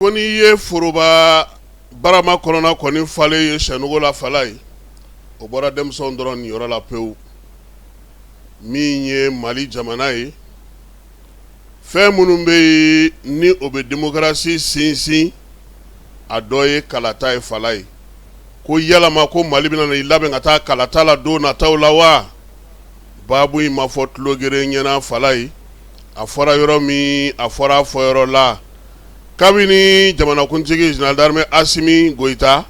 ko n'i ye foroba barama kɔnɔna kɔni falen ye sɛnogo la falaye, o bɔra denmisɛnw dɔrɔn niyɔrɔ la pewu. Min ye Mali jamana ye, fɛn minnu bɛ yen ni o bɛ démocratie sinsin, a dɔ ye kalata ye falaye. Ko yalama ko Mali bɛna i labɛn ka taa kalata la don nataw la wa? Baabu in ma fɔ tulogeren ɲɛna falaye. A fɔra yɔrɔ min, a fɔra a fɔyɔrɔ la. Kabini jamanakuntigi général d'armée Asimi Goyita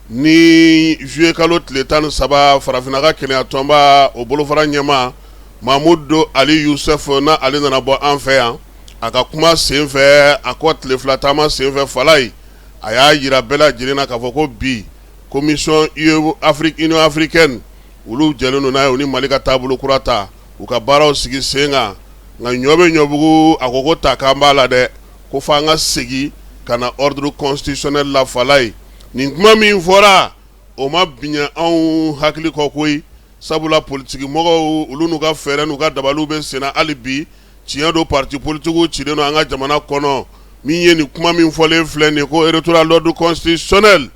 ni juillet kalo tile 13, farafinna ka kelenya tɔnba o bolofara ɲɛmaa Mamudu Ali Yusufu na ale nana bɔ an fɛ yan, a ka kuma senfɛ, a kɔ tile 2 taama senfɛ falaye, a y'a jira bɛɛ lajɛlen na k'a fɔ ko bi commission Union africaine, olu jɛlen don n'a ye, u ni Mali ka taabolo kura ta, u ka baaraw sigi sen kan. Nka ɲɔ bɛ ɲɔbugu, a ko ta k'an b'a la dɛ, ko fo an ka segin ka na ordre constitutionnel la falaye. Nin kuma min fɔra, o ma biɲɛ anw hakili kɔ koyi, sabula politikimɔgɔw, olu n'u ka fɛɛrɛ n'u ka dabaliw bɛ senna hali bi. Tiɲɛ don, parti politigiw cilen don an ka jamana kɔnɔ. Min ye nin kuma min fɔlen filɛ nin ko retour à l'ordre constitutionnel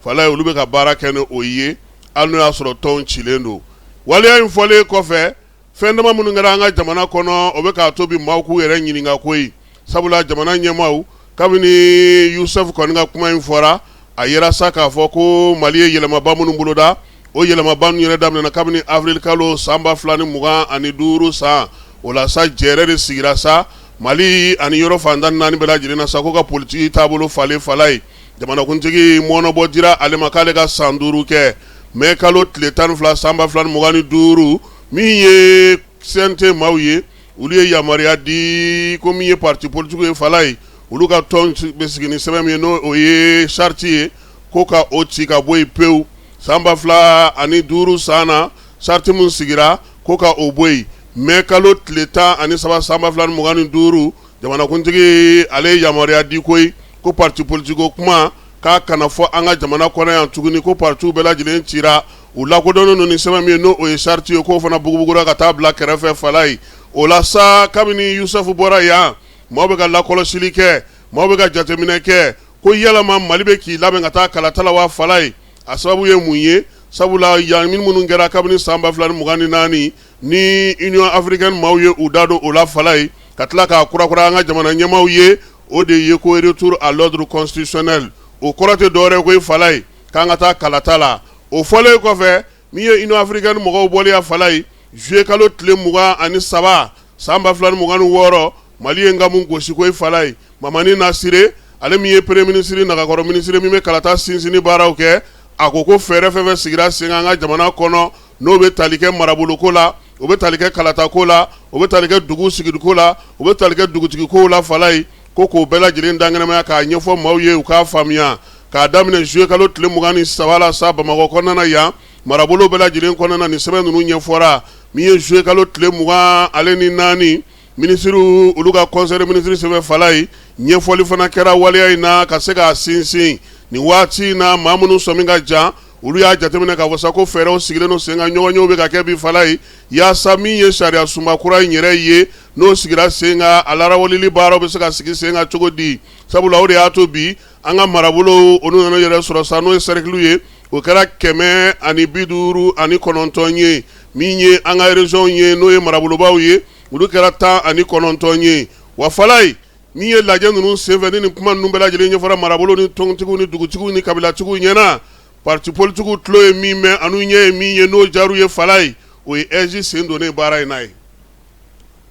falaye, olu bɛ ka baara kɛ ni o ye, hali n'o y'a sɔrɔ tɔnw cilen don. Waleya in fɔlen kɔfɛ, fɛn dama minnu kɛra an ka jamana kɔnɔ, o bɛ k'a to bi maaw k'u yɛrɛ ɲininka koyi, sabula jamana ɲɛmaaw, kabini Yusufu kɔni ka kuma in fɔra, a yera sa k'a fɔ ko Mali ye yɛlɛmaba minnu boloda, o yɛlɛmaba ninnu yɛrɛ daminɛna kabini avril kalo san 2025 san. O la sa, jɛrɛ de sigira sa Mali ani yɔrɔ fan 14 bɛɛ lajɛlen na sa, ko ka politiki taabolo falen falaye. Jamanakuntigi mɔnɔbɔ dira ale ma k'ale ka san 5 kɛ. Mai kalo tile 12 san 2025, min ye CNT maaw ye, olu ye yamaruya di ko min ye parti politique ye falaye, olu ka tɔn bɛ sigi ni sɛbɛn min ye, n'o o ye charte ye, ko ka o ci ka bɔ yen pewu. San 2005 san na, charte min sigira, ko ka o bɔ yen. Mai kalo tile 13 san 2025, jamanakuntigi ale ye yamaruya di koyi ko parti politique ko kuma k'a kana fɔ an ka jamana kɔnɔ yan tuguni, ko partiw bɛɛ lajɛlen cira, u lakodɔnnen don ni sɛbɛn min ye, n'o ye charte ye, k'o fana bugubugura ka taa bila kɛrɛfɛ falaye. O la sa, kabini Yusufu bɔra yan, maaw bɛ ka lakɔlɔsili kɛ, maaw bɛ ka jateminɛ kɛ ko yalama Mali bɛ k'i labɛn ka taa kalata la wa falaye? A sababu ye mun ye? Sabula yan minnu kɛra kabini san 2024 ni Union africaine maaw ye u da don o la falaye, ka tila k'a kurakura an ka jamana ɲɛmaaw ye, o de ye ko retour à l'ordre constitutionnel. O kɔrɔ tɛ dɔwɛrɛ koyi falaye, k'an ka taa kalata la. O fɔlen kɔfɛ, min ye Union africaine mɔgɔw bɔli ya falaye, juillet kalo tile 23 san 2026, Mali ye nkamu gosi koyi falaye. Mamani Nasire, ale min ye premier ministre nagakɔrɔ ministre min bɛ kalata sinsinni baaraw kɛ, a ko ko fɛɛrɛ fɛn fɛn sigira sen kan an ka jamana kɔnɔ, n'o bɛ tali kɛ maraboloko la, o bɛ tali kɛ kalatako la, o bɛ tali kɛ dugu sigiko la, o bɛ tali kɛ dugutigikow la falaye, ko k'o bɛɛ lajɛlen dankɛnɛmaya k'a ɲɛfɔ maaw ye u k'a faamuya. K'a daminɛ juillet kalo tile 23 la sa, Bamakɔ kɔnɔna na yan, marabolo bɛɛ lajɛlen kɔnɔna na, nin sɛbɛn ninnu ɲɛfɔra. Min ye juillet kalo tile 24, minisiriw olu ka conseil des ministres senfɛ falaye, ɲɛfɔli fana kɛra waleya in na ka se k'a sinsin. Nin waati in na, maa minnu sɔmi ka jan, olu y'a jateminɛ k'a fɔ sa ko fɛɛrɛw sigilen don sen kan, ɲɔgɔnyew bɛ ka kɛ bi falaye, yaasa min ye sariya sunba kura in yɛrɛ ye, n'o sigira sen kan, a larawaleli baaraw bɛ se ka sigi sen kan cogo di? Sabula o de y'a to bi an ka marabolo, olu nana yɛrɛ sɔrɔ sa, n'o ye cercle ye, o kɛra 159 ye. Min ye an ka région ye, n'o ye marabolobaw ye, olu kɛra 19 ye. Wa falaye, min ye lajɛ ninnu senfɛ ni nin kuma ninnu bɛɛ lajɛlen ɲɛfɔra marabolo ni tɔntigiw ni dugutigiw ni kabilatigiw ɲɛna, parti politigiw tulo ye min mɛn an'u ɲɛ ye min ye, n'o diyar'u ye falaye, o ye AIGE sen donnen baara in na ye.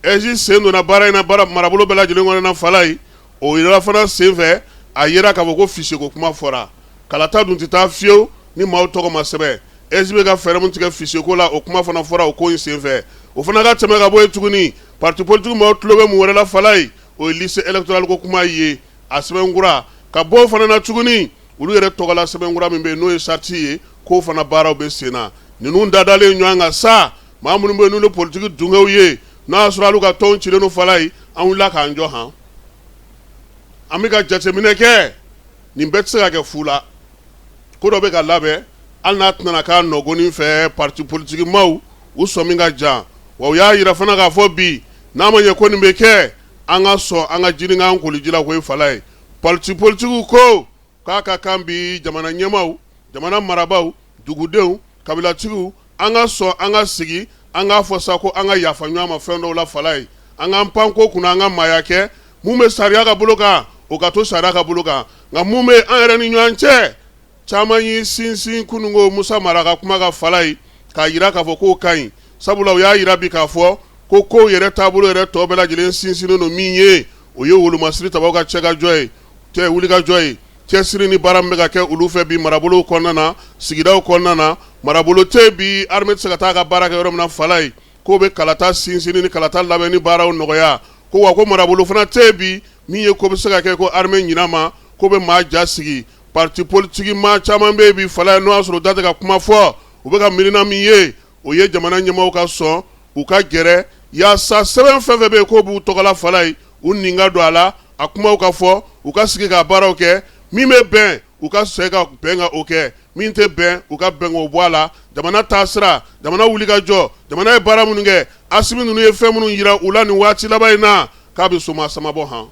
AIGE sen donna baara in na baara marabolo bɛɛ lajɛlen kɔnɔ na falaye. O yɛrɛ fana senfɛ, a yera k'a fɔ ko fichier ko kuma fɔra. Kalata dun tɛ taa fiyewu ni maaw tɔgɔ ma sɛbɛn. AIGE bɛ ka fɛɛrɛ min tigɛ fichier ko la, o kuma fana fɔra o ko in senfɛ. O fana ka tɛmɛ ka bɔ yen tuguni, parti politique maaw tulo bɛ mun wɛrɛ la falaye? O ye liste électorale ko kuma ye, a sɛbɛnkura ka bɔ o fana na tuguni. Olu yɛrɛ tɔgɔla sɛbɛnkura min bɛ yen, n'o ye charte ye, k'o fana baaraw bɛ sen na. Ninnu dadalen ɲɔgɔn kan sa, maa minnu bɛ yen n'olu ye politiki dungew ye, n'a y'a sɔrɔ hali u ka tɔnw cilen don falaye, an wulila k'an jɔ han, an bɛ ka jateminɛ kɛ. Nin bɛɛ tɛ se ka kɛ fu la. Ko dɔ bɛ ka labɛn, hali n'a tɛna k'a nɔgɔnin fɛ. Parti politique maaw, u sɔmi ka jan wa, u y'a jira fana k'a fɔ bi, n'a ma ɲɛ ko nin bɛ kɛ, an ka sɔn an ka jinin k'an koliji la koyi falaye. Parti politigiw ko k'a ka kan bi jamana ɲɛmaaw, jamana marabaaw, dugudenw, kabilatigiw, an ka sɔn an ka sigi an k'a fɔ sa ko an ka yafa ɲɔgɔn ma fɛn dɔw la falaye, an k'an pan ko kunna, an ka maaya kɛ. Mun bɛ sariya ka bolo kan, o ka to sariya ka bolo kan, nka mun bɛ an yɛrɛ ni ɲɔgɔn cɛ, caman y'i sinsin kununko Musa Mara ka kuma kan falaye, k'a jira k'a fɔ k'o ka ɲi, sabula u y'a jira bi k'a fɔ ko kow yɛrɛ taabolo yɛrɛ tɔ bɛɛ lajɛlen sinsinnen don min ye, o ye wolomasiri tabaw ka cɛkajɔ ye, cɛ wulikajɔ ye, cɛsiri ni baara min bɛ ka kɛ olu fɛ bi marabolow kɔnɔna na, sigidaw kɔnɔna na, marabolo tɛ bi armée tɛ se ka taa ka baara kɛ yɔrɔ min na falaye, k'o bɛ kalata sinsinni ni kalata labɛnni baaraw nɔgɔya, ko wa ko marabolo fana tɛ bi min ye ko bɛ se ka kɛ ko armée ɲinɛ ma, k'o bɛ maa ja sigi. Parti politique maa caman bɛ bi falaye, n'o y'a sɔrɔ u da tɛ ka kuma fɔ, u bɛ ka miirina min ye, o ye jamana ɲɛmaaw ka sɔn u ka gɛrɛ yaasa sɛbɛn fɛn fɛn bɛ yen k'o b'u tɔgɔla falaye, u nin ka don a la, a kumaw ka fɔ, u ka sigi ka baaraw kɛ. Min bɛ bɛn, u ka se ka bɛn ka o kɛ, min tɛ bɛn, u ka bɛn k'o bɔ a la. Jamana taasira, jamana wulikajɔ, jamana ye baara minnu kɛ, Asimi ninnu ye fɛn minnu jira u la nin waati laban in na, k'a bɛ soma sama bɔ han.